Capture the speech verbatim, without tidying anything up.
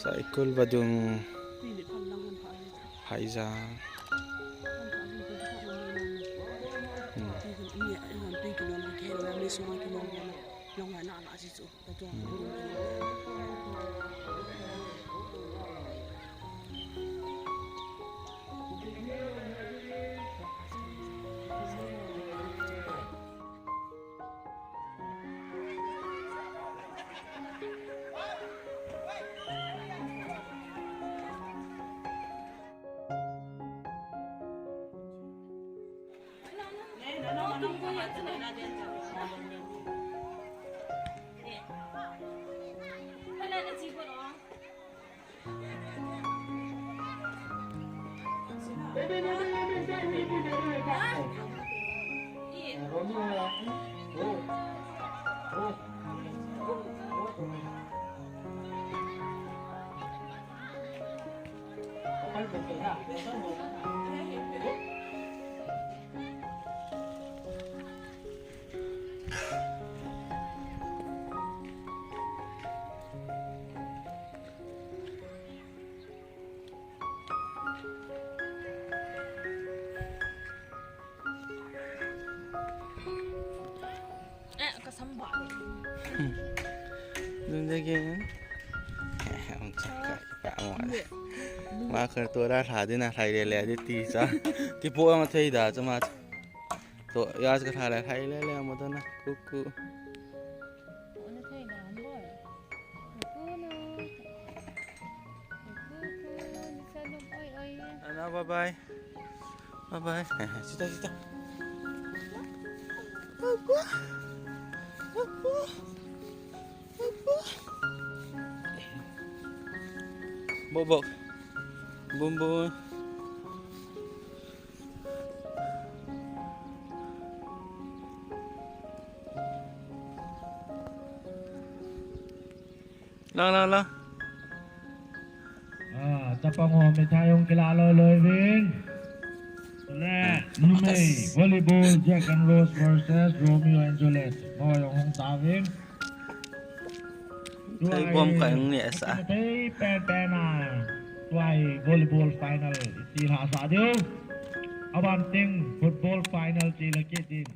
Saikul vadung. Phaiza. Hmm. Eh, ka samba. Dun degin. Ang chaka pa mo. Ma kar to ra tha din a thai le le di ti cha. Ti po ang thei da cha ma. To ya ka tha le thai le le mo to na. Ku ku. Ana, bye bye. Bye bye. Sita, sita. Bok, bok. Bum, bum. Lang, lang, lang. Ah, chapang ho, mithai hung kila loi loi vin. Le, hmm, numei, yes. Volleyball, Jack and Rose versus Romeo and Juliet. Mo jong hung ta vin. Thei bom ka ing ni sa. Thei pen pen a. Tuai volleyball final. Ti la sa diu. Aban ting football final ti la kit din.